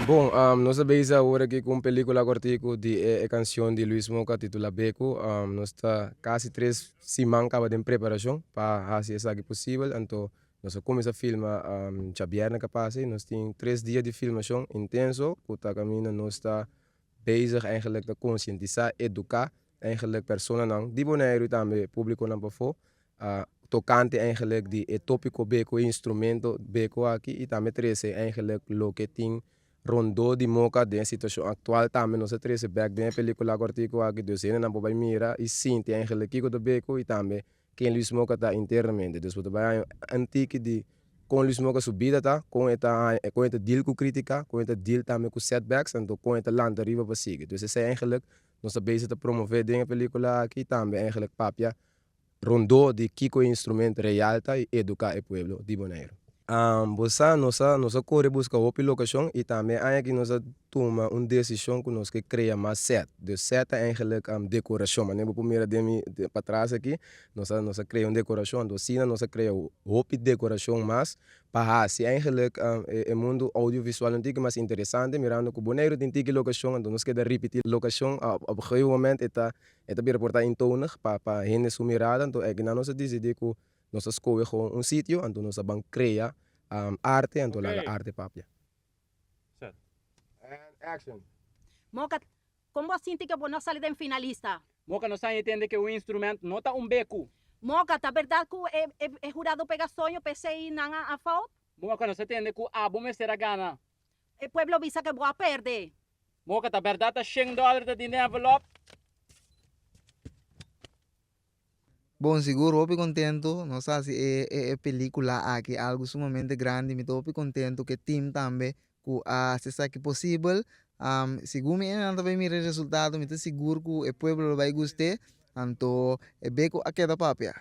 Bon, nos ta bezig awor aki ku un pelikula kòrtiku di e kanshon di Luis Moka titulá Beku. Nos ta kasi tres siman kaba den preparashon pa hasi esaki posibel, anto nos a kuminsá filma djabièrnè ku a pasa i nos tin tres dia di filmashon intenso ku ta kaminda nos ta bezig eigenlijk ta konsientisá, eduká eigenlijk personanan di Boneiru i tambe públikonan pafó tokante eigenlijk di e tópiko beko, e instrumento beko aki i tambe trese eigenlijk loke tin rondó di Moka den e situashon aktual tambe nos a trese bèk den e pelíkula kòrtiku aki dus hendenan por bai mira i sinti eigenlijk kiko ta beko i tambe ken Luis Moka ta internamente. Dus bo ta bai haña un tiki di kon Luis Moka su bida ta, kon e ta haña, kon e ta deal ku krítika, kon e ta deal tambe ku setbacks anto kon e ta lanta riba pa sigui. Dus esei eigenlijk nos ta bezig ta promové den e pelíkula aki i tambe eigenlijk papia rondó di kiko e instrument real ta i eduká e pueblo di Boneiru. Bo sa, nos a nos a kore buska hopi lokashon i tambe e aña aki nos a tuma un desishon ku nos ke krea mas sèt. Dus sèt ta eigenlik dekorashon. Manera bo por mira den mi patras aki, nos a nos a krea un dekorashon. Anto asina nos a krea hopi dekorashon mas pa hasi eigenlik e mundu oudiovisual un tiki mas interesante mirando ku Boneiru tin tiki lokashon anto nos keda ripití lokashon op un gegeven moment e ta E ta bira por ta eentonig pa pa hende su mirada, anto ekinan nos a disidí ku nos a skohe gewoon un sitio, anto nos a ban krea arte, anto laga arte papia. Set. And action. Moka, kon bo a sinti ke bo no a sali den finalista? Moka, nos a intende ke un instrument no ta un beku. Moka, ta berdad ku e e hurado pega soño p'esei nan a fout? Moka, nos a tende ku abo mester a gana. E pueblo bisa ke bo a perde. Moka, ta berdad ta shen dòler ta tin den envelop? Bon sigur hopi contento nos a haci e e pelicula aki algo sumamente grandi mi ta hopi contento cu e team tambe cu a haci esaki posibel segun mi nan ta bay mira e resultado mi ta sigur cu e pueblo lo bay guste anto e beco a keda papia.